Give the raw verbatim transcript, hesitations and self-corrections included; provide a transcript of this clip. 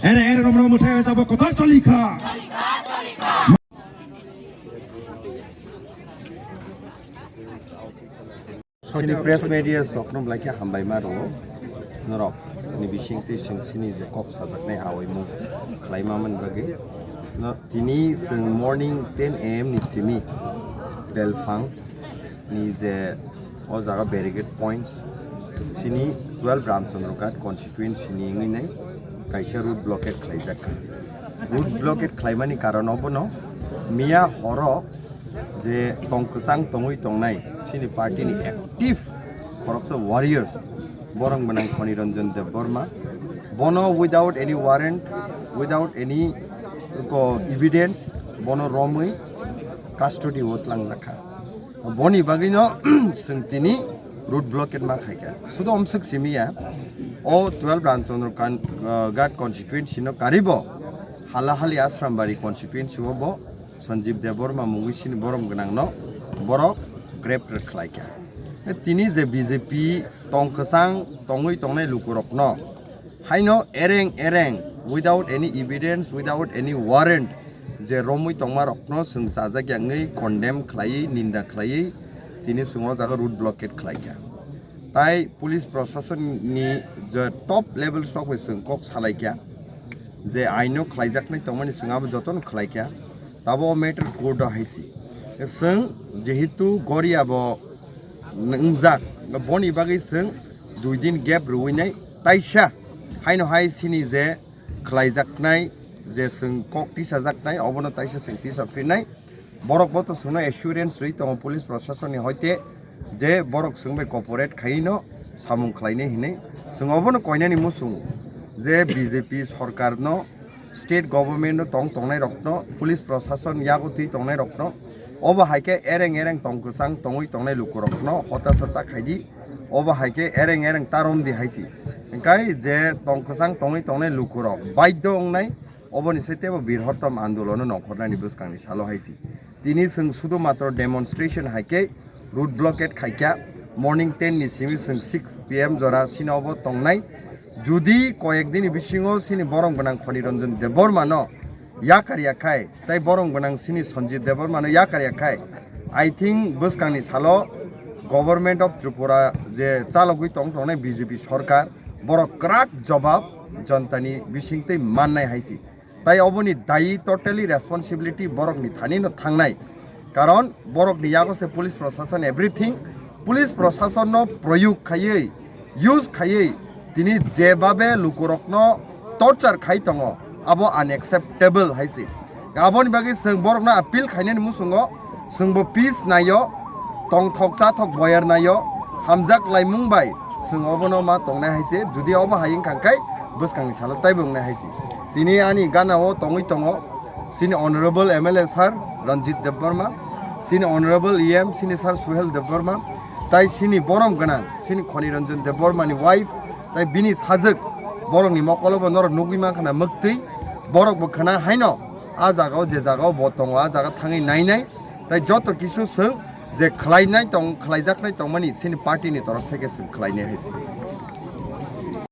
Ere ere romro muthai sabo kotor cholikha. Chini press media sokno belai khe hambai ma rwo. Norok ni bising twi chwng chini je kok sajaknai hawai mung khlai ma man bagwi. No, tini chwng morning ten a m ni simi Belphang ni je o jaga barricade point chini twelve Ramchandra Ghat constituency ni wngwi nai kaisa road blockade khlaijak kha. Road blockade khlaimani karon obono miya horo je tong kwchang tongwi tongnai chini party ni active khoroksa warriors borok gwnang Khoni Ranjan Debbarma bono without any warrant, without any ko evidence bono romwi custody o tlangjak kha. Boni bagwino chwng tini road blockade ma khaikha. Sudo omswk simi ya, o twelve Ramchandra Kan-, uh, Ghat constituency no karibo Halahali Asrambari constituency o bo Sanjeev Debbarma mungwi sini borom gwnang no borok grab rwk khlaikha. Tini je B J P tong kwchang tongwi tongnai lukurokno haino ereng ereng without any evidence, without any warrant je romwi tongma rokno chwng chajak yangwi condemn khlaiwi, ninda khlaiwi tini chwng o jaga road blockade khlaikha. Tai police proshasonni je top levels rok bai chwng kok salaikha je aino khlaijaknai tongmani chwng abo jotono khlaikha. Tabo o matter court o hai si. Chwng jehetu Goria bo wngjak, boni bagwi chwng dui din gap rwui nai taisa haino hai sini je khlaijaknai je chwng kok tisajaknai obono taisa chwng tisa phinai. Borok bo to chwngno assurance rwi tongo police proshasonni hoite je borok chwng bai cooperate khaino samung khlainai hinwi. Chwng obono koinani muchungo je B J P sorkarno, state government no tong tongnai rokno, police proshashan yago twi tongnai rokno, obo hai khe ereng ereng tong kwchang tongwi tongnai lukurokno hota sota khaidi, obo hai khe ereng ereng ta romdi hai si. Hwnkhe je tong kwchang tongwi tongnai lukurok baidhyo wngnai, oboni sai teibo birhottom andolono nongkhornani bwskangni salo hai si. Tini chwng sudu matro demonstration hai khe road blockade khaikha, morning ten ni simi chwng six P M jora sini obo tongnai. Judi koyek dini bisingo sini borom gwnang Khoni Ranjan Debbarma no yakar yakhai, tai borom gwnang sini Sanjeev Debbarma no yakar yakhai, I think bwskangni salo Government of Tripura je chalogwi tong tongnai B J P sorkar, borok kwrak jobab jonta ni bising twi mannai hai si. Tai oboni dayi totally responsibility borokni thani no thangnai. Karon borokni yago se police proshashan everything. Police proshashan no proyog khaiwi, use khaiwi tini jebabe lukurokno torture khai tongo, abo unacceptable hai se. Aboni bagwi chwng borokno appeal khainani muchungo, chwngbo peace naio, tongthok chathok boyar naio, hamjak laimung bai chwng obono ma tongnai hai se. Judi obo hai wngkha khe bwskangni salo taibo wngnai hai se. Tini ani gana o tongwi tongo sini Honorable M L A sir Ranjit Debbarma, sini Honorable E M, sini sir Suhel Debbarma, tai sini borom gwnang sini Khoni Ranjan Debbarma ni wife, tai bini sajwk borokni mokolo bo norok nugwi mankha na mwktwi, borok bo khna haino a jaga o je jaga o bo tongo a jaga thangwi nainai, tai joto kisu chwng je khlainai tong khlaijaknai tongmani sini party ni torof theke chwng khlainai hai se.